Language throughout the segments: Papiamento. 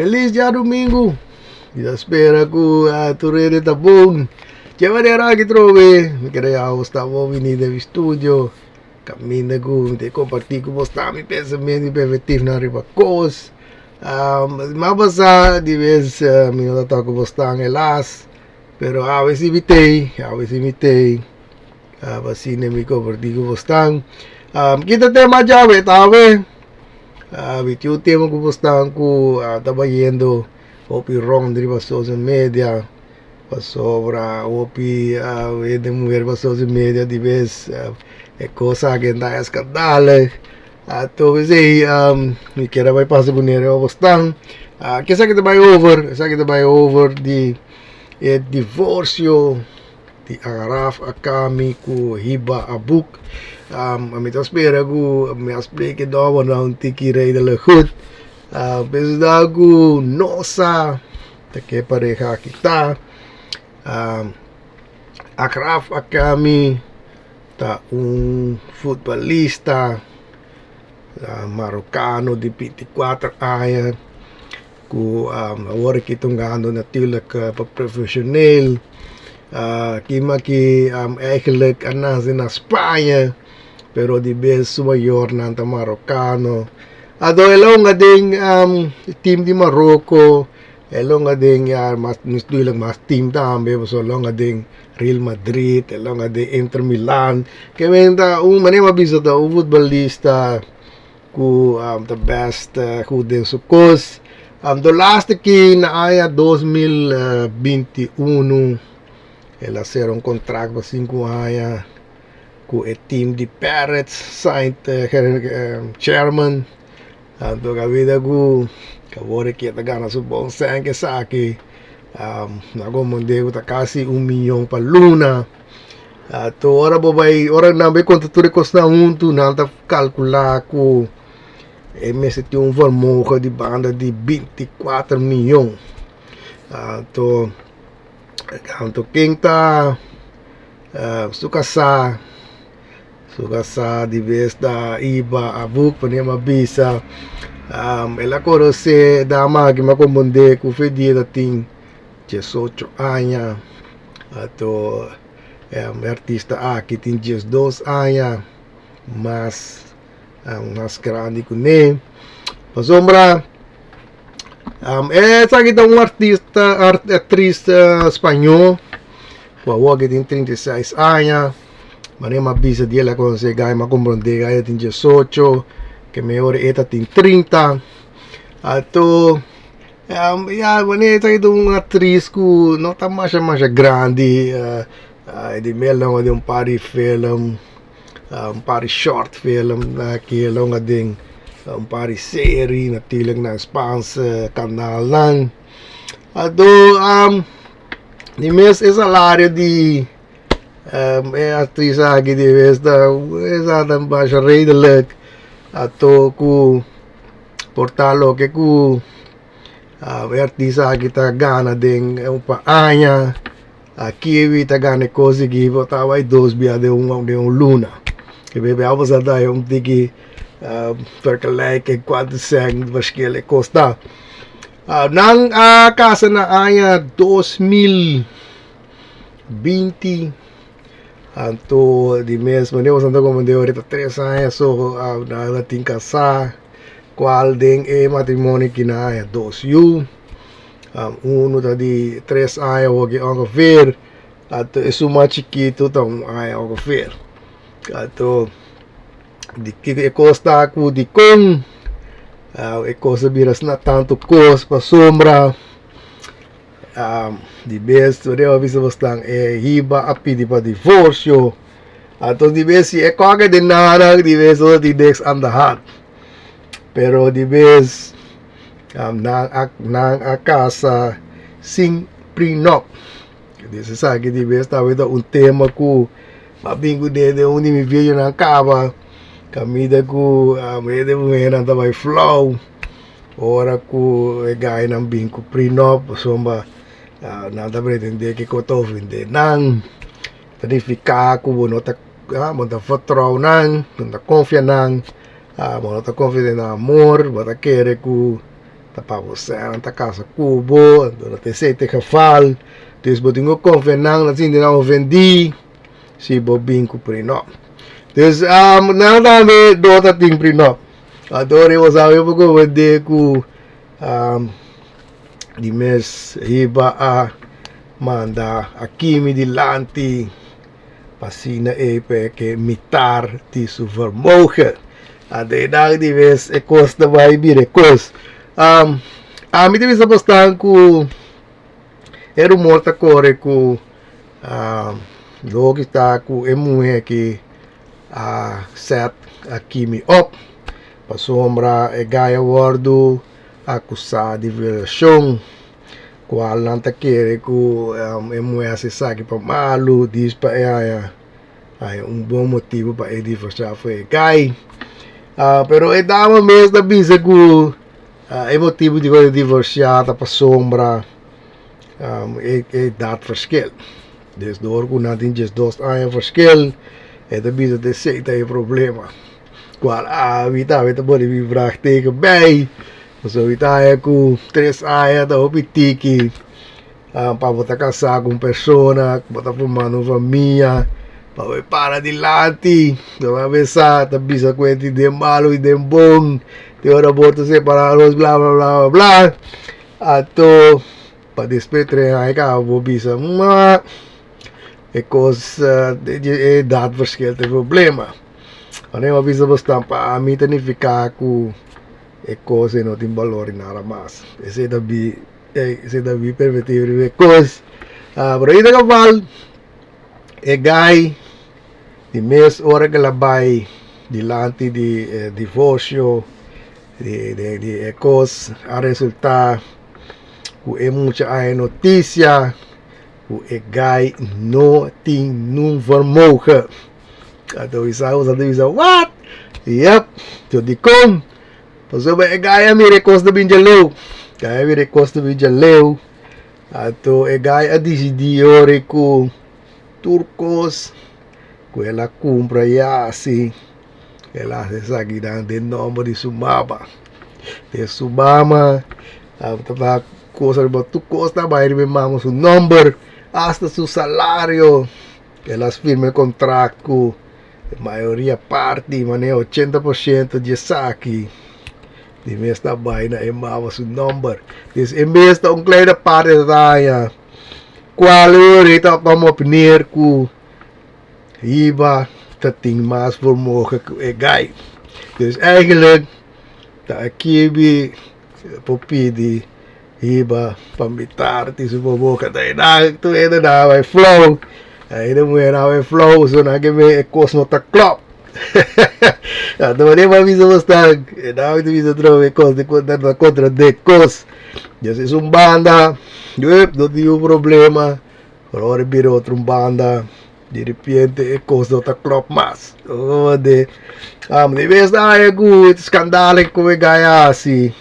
Felis djadumingu! Mi ta spera ku tur hende ta bon. Dje manera aki trobe mi kere ya bo sta bon bini den mi studio kaminda ku mi ta kompartí ku bo sta mi pensamentu i perspektifnan riba kos. Mi a pasa di bes mi no ta toka ku bo stan helas pero awe si mi tei awe si mi tei pa asina mi kompartí ku bo stan. Kita tema djawe ta awe mi tin un tema ku bo stan ku ta bayendo hopi rond riba social media pasobra hopi hende muher riba social media di bes e kos aki ta eskandalig. Anto p'esei mi kier a bai pasa ku nere ora bo stan. Esaki ta bai over, esaki ta bai over di e divorsio di Araf Akami ku Hiba Abuk. Mi ta spera ku mi a splika e dòbernan un tiki redelijk goed. Pensá ku no sa ta ke pareha aki ta. Achraf Hakimi ta un futbolista marokano di 24 aña ku awor aki ta hungando natuurlijk pa profesioneel. Kima ki eigenlijk a nase na Spaña pero di bes su mayornan ta marokano. Anto el a hunga den team di Maroko. E longa den ya mas natuurlijk mas team tambe pasobra longa den Real Madrid e longa den Inter Milan ke men ta un manera mi a bisa ta un futbolista ku ta best goed den su kos. De laatste keer na aña 2021 el a sera un kontrakt pa sinku aña ku e team di Paris Saint Germain. Anto kabida ku awor e ke ta gana su bon sèn ku esaki nan komprendé ku ta kasi un miyon pa luna. Anto ora bo bai ora nan bai konta tur e kosnan huntu nan ta kalkulá ku e mester tin un vermogen di banda di 24 miyon. Anto anto ken ta su kasá. Su kasá di bes ta iba a buk pa mi a bisa. El a konosé dama aki mi a komprondé ku fe dia ta tin 18 aña. Anto e artista aki tin 12 aña mas mas grandi kuné. Pasobra esaki ta un artista aktris spañó ku awor aki tin 36 aña. Manera mi a bisa di el a conoce guy mi a comprende guy ta tin 18 ke mi ora e ta tin 30 anto ya manera ta un actriz cu no ta masha masha grandi di mi a longa den un par di film un par di short film aki a longa den un par di serie natuurlijk na Spaanse kanaalnan anto di mes e salario di E aktris aki di bes ta esa ta basha redelijk ato ku por ta loke ku e artista aki ta gana den un par aña aki ta gana e kos aki por ta bai dos bia den un luna a pasa ta un tiki vergelijken kuantu sèn verschil e kos ta nan a kasa na aña 2000. 20 anto di mes manera boso ta comprende ahorita 3 aña so nan a tin casá cual den e matrimonio aki nan a haña dos yu uno ta di 3 aña awoki ongeveer anto esun mas chikito ta un aña ongeveer anto di kiko e kos ta ku dikon e kos a bira asina tantu kos pasobra. Di bes tur e a bisa bosnan e hiba a pidi pa divorsio. Anto di bes si e koke den nada di bes no tin niks aan de hand. Pero di bes nan a nan a kasa sin prenup. Des esaki di bes tambe ta un tema ku a bin kuné den un di mi videonan kaba kaminda ku hende muhernan ta bai flou. Ora ku e gainan bin ku prenup pasobra nan ta pretendé kiko ta ofendé nan, ta nifiká ku bo no ta bo no ta vertrouw nan, bo no ta konfia nan, bo no ta konfia den nan amor, bo ta kere ku. Ta pa bo sèn nan ta kasa ku bo, anto no ta esei ta e geval. Dus bo tin ku konfia nan, nan sinti nan ofendí si bo bin ku prenup. Dus nan tambe no ta tin prenup. Anto ora bo sabi bo komprendé ku di mes hiba a manda a kimi dilanti pa asina e peke mitar di su vermogen. Anto e nan di mes e kos ta bai bira e kos. Ami ta bisa bosnan ku e rumor ta kore ku loke ta ku e muhé aki a set a kimi op pasobra e gai a wòrdu akusá di violashon kual nan ta kere ku e muhé hasi esaki pa malu dis pa e haña haña un bon motibu pa e divorsiá for e gai pero e dama mes ta bisa ku e motibu di e divorsiá ta pasobra e edat verschil. Des dor ku nan tin 12 aña verschil, e ta bisa ta esei ta e problema. Kual ami tambe ta pone mi vraagteken bij, pasobra mi ta haña ku tres aña ta hopi tiki pa bo ta kasá ku un persona, ku bo ta formando un famia, pa bo e para dilanti, bo a mesa ta bisa ku e tin den malu i den bon, te ora bo ta separá nos bla bla bla bla bla, anto. Pa despues tres aña kaba bo bisa ma e kos e edat verschil ta e problema. Ora mi a bisa bo stan pa ami ta nifiká ku e kos ei no tin balor di nada mas. Esei ta bi esei ta mi perspektiva riba e kos. Pero in ieder geval e gai di mes ora ku el a bai dilanti di e divorsio di di e kos a resultá. Ku e mucha a e notisia ku e gai no tin nun vermogen. Anto bisa bo sa ta bisa what? Yep, so dikon? Pasobra e gai a mira e kos ta bin djaleu. Gai a mira e kos ta bin djaleu. Anto e gai a disidí ora ku tur kos ku el a kumpra ya asi. El a hasi esakinan den nòmber di su mama. Den su mama tabata kosa riba tur kos ta bai riba e mama su nòmber, asta su salario. El a firma e kontrakt ku e mayoria parti, manera 80% di esaki di mes ta bai na e mama su nòmber. Dus e mes ta un kleine parti ta haña. Kual ora ta kom op neer ku Hiba ta tin mas vermogen ku e gai. Dus eigenlijk ta a kibi por pidi hiba pa mitar di su vermogen. Ta e tur hende nan a bai flou. Hende muher nan a bai flou so nan ke mey e kos no ta klop. Anto wanneer bo a bisa bo stan e nan a bisa atrobe e kos ta kontra de kos. Dus es un banda no tin un problema. Pero ora e bira otro un banda, di repente e kos no ta klòp mas. De di bes ta haña ku skandal ku e gai a hasi.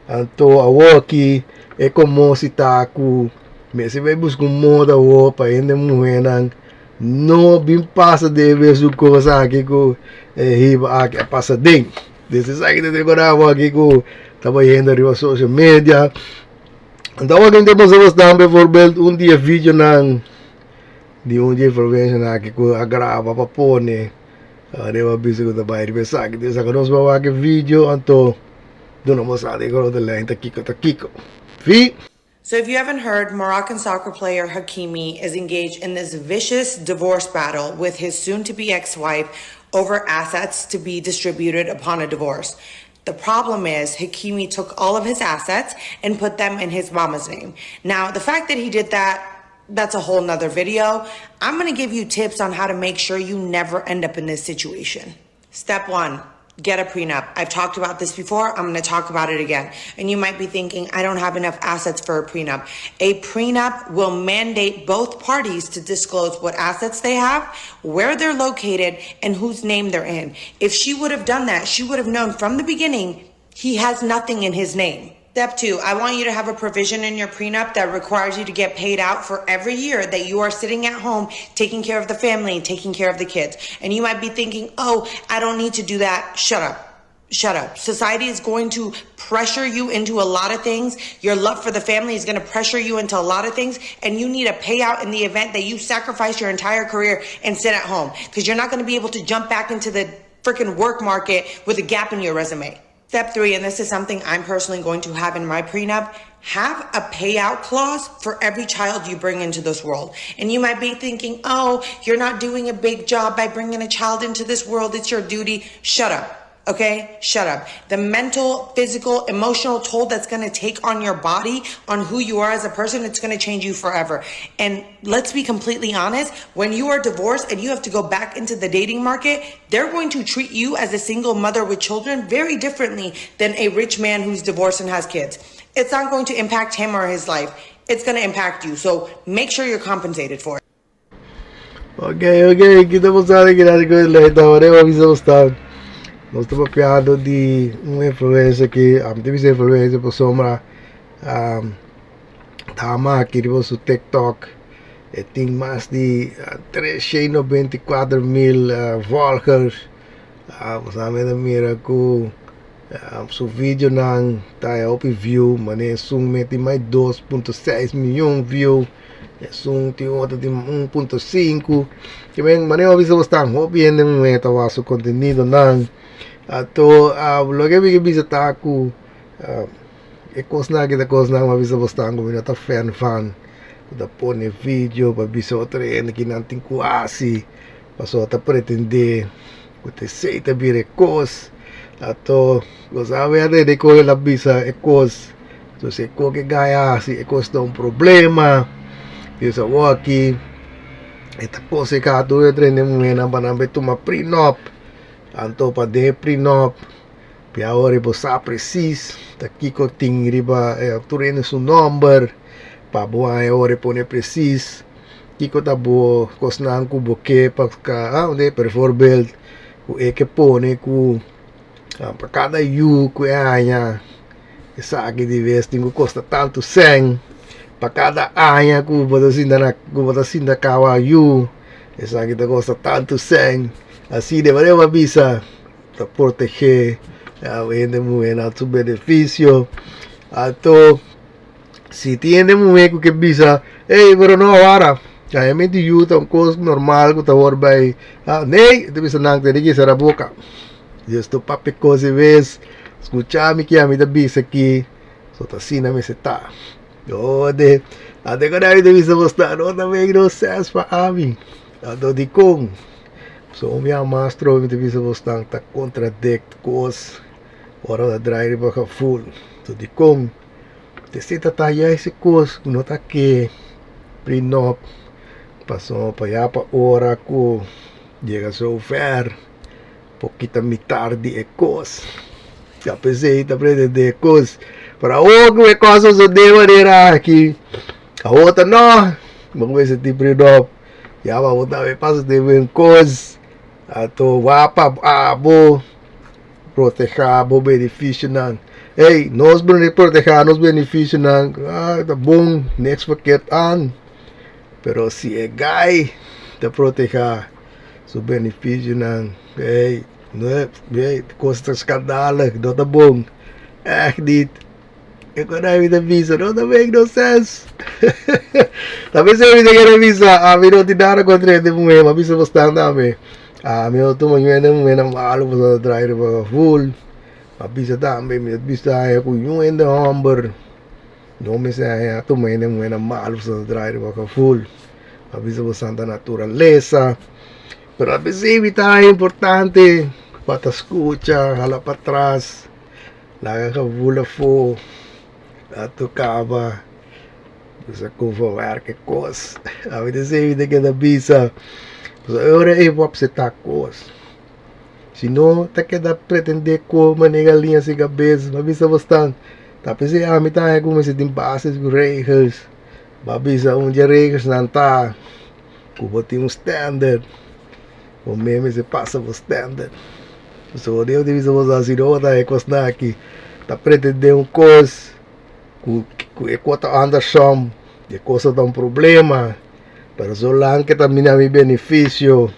Anto awor aki e komo si ta ku mester bai buska un moda awor pa hende muhénan no bin pasa den e mesun kos aki ku e hiba aki a pasa den. Des esaki ta rekordá awor aki ku ta bayendo riba social media. Anto awor kende boso a mostra bijvoorbeeld un di e videonan di un di e influencernan aki ku a graba pa pone riba bisa ku ta bai riba esaki ta esaki nos por wak e video anto duna bo sa den grote lijn ta kiko ta kiko. Fi. So if you haven't heard, Moroccan soccer player Hakimi is engaged in this vicious divorce battle with his soon-to-be ex-wife over assets to be distributed upon a divorce. The problem is Hakimi took all of his assets and put them in his mama's name. Now, the fact that he did that, that's a whole nother video. I'm gonna give you tips on how to make sure you never end up in this situation. Step one, get a prenup. I've talked about this before. I'm gonna talk about it again. And you might be thinking, I don't have enough assets for a prenup. A prenup will mandate both parties to disclose what assets they have, where they're located, and whose name they're in. If she would have done that, she would have known from the beginning he has nothing in his name. Step two, I want you to have a provision in your prenup that requires you to get paid out for every year that you are sitting at home taking care of the family and taking care of the kids. And you might be thinking, oh, I don't need to do that. Shut up. Shut up. Society is going to pressure you into a lot of things. Your love for the family is going to pressure you into a lot of things. And you need a payout in the event that you sacrifice your entire career and sit at home. Because you're not going to be able to jump back into the freaking work market with a gap in your resume. Step 3, and this is something I'm personally going to have in my prenup, have a payout clause for every child you bring into this world. And you might be thinking, oh, you're not doing a big job by bringing a child into this world. It's your duty. Shut up. Okay? Shut up. The mental, physical, emotional toll that's going to take on your body, on who you are as a person, it's going to change you forever. And let's be completely honest, when you are divorced and you have to go back into the dating market, they're going to treat you as a single mother with children very differently than a rich man who's divorced and has kids. It's not going to impact him or his life. It's going to impact you. So make sure you're compensated for it. Ok, kita bo sa di kina ku lei ta ora bo bisa bo sta. Nos ta papiando di un influencer ku ami ta bisa influencer pasobra um, dama aki riba su TikTok e tin mas di 394 mil volgers. Bo sa mi ta mira ku su videonan ta hopi view, manera esun mi tin mas di 2.6 miyon view. Esun tin otro tin 1.5. Ke men manera bo bisa bo sta hopi hende muhé ta wak su kontenidonan. Anto loke mi ke bisa ta ku e kosnan aki ta kosnan ku mi a bisa bo stan ku mi no ta fan van ku ta pone video pa bisa otro hende ki nan tin ku hasi pasobra ta pretende ku ta esei ta bira e kos. Anto bo sabe a tende kon el a bisa e kos. Entonces e kos ke guy a hasi e kos ta un problema. Dios awor aki e ta konsehá tur e trende muhénan pa nan bai tuma prenup. Anto pa den e prenup pia ora bo sa presis ta kiko tin riba tur hende su nòmber pa bo haña ora e pone presis kiko ta bo kosnan ku bo ke pa bijvoorbeeld ku e ke pone ku pa kada yu ku e haña esaki di bes tin ku kosta tantu sèn pa kada aña ku bo ta sinta na ku bo ta sinta kawa yu esaki ta kosta tantu sèn asi de manera bo a bisa ta protegé hende muhé na su benefisio anto si tin hende muhé ku ke bisa ey pero no awara hañamento di yu ta un kos normal ku ta wòrdu bai ney ta bisa nan tene ki sera boka. Dios ta papia kos e bes, skucha mi ke ami ta bisa aki, so ta asina mester ta. Ode, ante ku ami ta bisa bos ta, no ta make no sense pa ami. Anto dikon? So mi a mastro mi ta bisa bos tan ta kontradikt kos ora ta drai riba gevoel. So dikon? Esei ta ta juist e kos ku no ta ke prenup pasobra pa ya pa ora ku yega zover. Por kita mitar di e kos. Ya p'esei ta pretendé e kos. Pero awor ku e kos a sosodé manera aki, awor ta no, bo mester tin prenup. Ya pa bo tambe pasa den men kos. Anto wak pa abo protehá bo benefisionan. Ey, nos protehá nos benefisionan, ah, ta bon, niks verkeerd aan. Pero si e guy ta protehá su benefisionan, ey, no, ey, kos ta skandalig, no ta bon, ègt niet. E ku mi ta bisa, no ta make no sense. Ta p'esei mi ta kere bisa, ami no tin nada kontra hende muhé, mi a bisa bastante tambe. Ami no tuma niun hende muhé na malu pasobra ta traha riba gevoel. Mi a bisa tambe, mi a bisa ku niun hende hòmber. No mester haña tuma hende muhé na malu pasobra ta traha riba gevoel. A bisa bo santa naturalesa. Pero a bes mi ta importante pa ta skucha, hala patras, laga gevoel afó, a tu kaba, bisa kon for werk e kos. A bes mi ta keda bisa, pasobra e ora ei bo apseptá kos. Si no ta keda pretendé ku manera liña sin kabes, mi a bisa bo stan. Ta p'esei ami ta haña ku mester tin bases ku regels. Bo a bisa un dje regelsnan ta ku bo tin un standard. Bo mes mester pasa bo standard. Pasobra Dios ta bisa bo si no bo ta haña e kosnan aki ta pretendé un kos ku e kos ta andersom, e kos ta un problema, pero zolang ke ta na mi benefisio.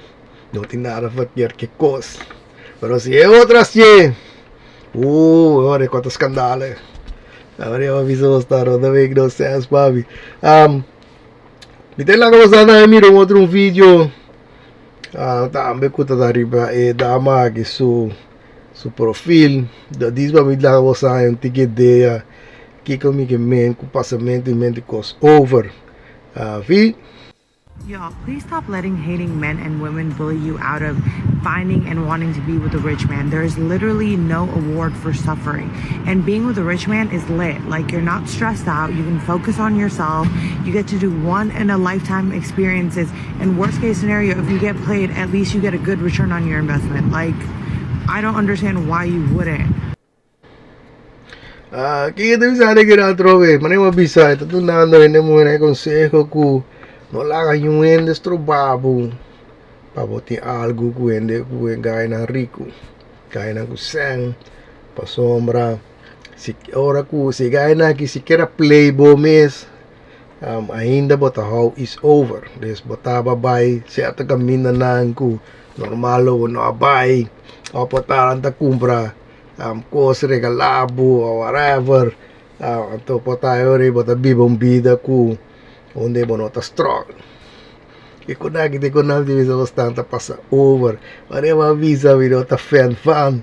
No tin nada verkeerd ke kos. Pero si e otro hacié. Ora cuanto scandale. Awor mi a bisa bos ta no ta make no sense papi. Mi ta laga bos na mira un otro video. Tambe cu ta riba e dama aki su profil. Dat is pa mi laga bos un tiki idea kiko mi ke men cu pasamento di mente cos over. Vi. Y'all, please stop letting hating men and women bully you out of finding and wanting to be with a rich man. There is literally no award for suffering. And being with a rich man is lit. Like, you're not stressed out. You can focus on yourself. You get to do one in a lifetime experiences. And worst case scenario, if you get played, at least you get a good return on your investment. Like, I don't understand why you wouldn't. Kiko ta bisa de kira atrobe? Mane mi a bisa, e ta dunando hende muhé konseho ku no laga niun hende stroba bo pa bo tin algu ku hende ku gainan riku, gainan ku sèn, pasobra si ora ku si gainan aki sikiera play bo mes, ainda bo ta hou is over. Dus bo taba bai sierto kamindanan ku normal lo bo no a bai, òf por ta nan ta kumpra kos regalá bo òf whatever. Anto por ta ora bo ta biba un bida ku unda bo no ta struggle. I ku nan aki ku nan di bisa bos ta pasa over. Ora mi a bisa mi no ta fan fan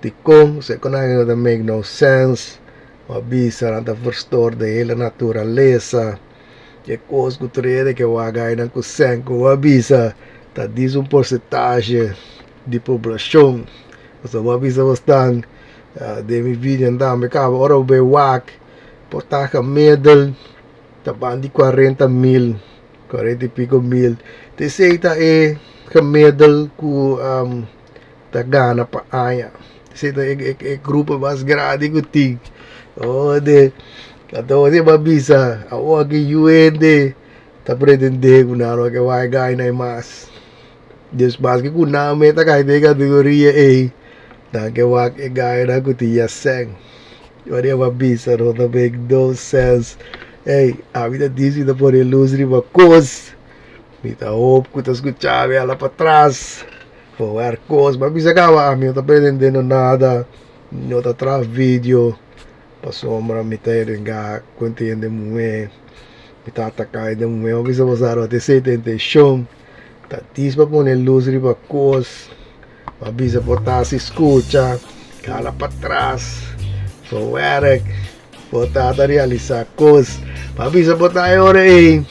dikon, se ku nan no ta make no sense. Mi a bisa nan ta verstoor de hele naturalesa. E kos ku tur hende ke wak nan ku sèn ku mi a bisa ta dis un porsentahe di poblashon. Pasobra mi a bisa bosnan den mi video tambe kaba ora bo bai wak por ta gemiddeld ta ban di 40.000, 40 y pico mil. Ta esei ta e gemiddeld ku ta gana pa aña. Esei ta e grupo mas grandi ku tin. Ode, anto mi a bisa awor aki yu hende ta pretende ku nan no ke wak gana mas. Dus maske ku nan mes ta kai den e kategoria ei, nan ke wak e gana ku tin ya sèn. Ora mi a bisa no ta make no sense. Ey, ami ta disi ta pone lus riba kos. Mi ta hoop ku ta skucha mi hala patras. For wer kos. Mi a bisa kaba ami no ta pretendendo nada. No ta traha video pasobra mi ta herenga ku hende muhé. Mi ta ataka hende muhé. Mi a bisa boso no ta esei ta intenshon. Ta dis pa pone lus riba kos. Mi a bisa por ta si skucha, hala patras, for werk, por ta ta realisá kos. Mi a bisa por ta e ora ei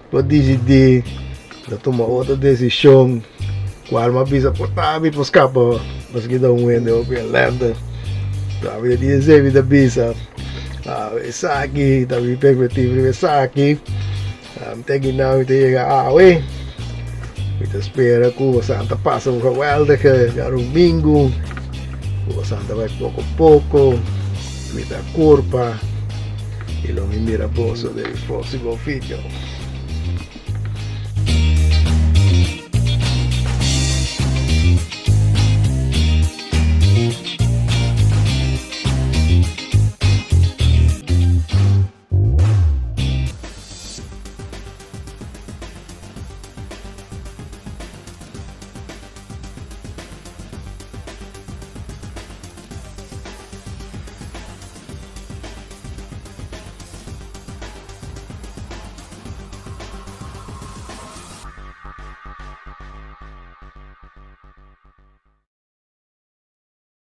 por disidí ta tuma otro desishon kual mi a bisa por ta mi por skapa paske ta un hende hopi elènde. Mi ta di esei mi ta bisa esaki ta mi perspektiva riba esaki. Mi ta guinao mi ta yega awe. Mi ta spera ku boso ta pasa un geweldige djarumingu. Ku boso ta bai poko poko. Mi ta kurpa. I lo mi mira boso den mi próksimo video.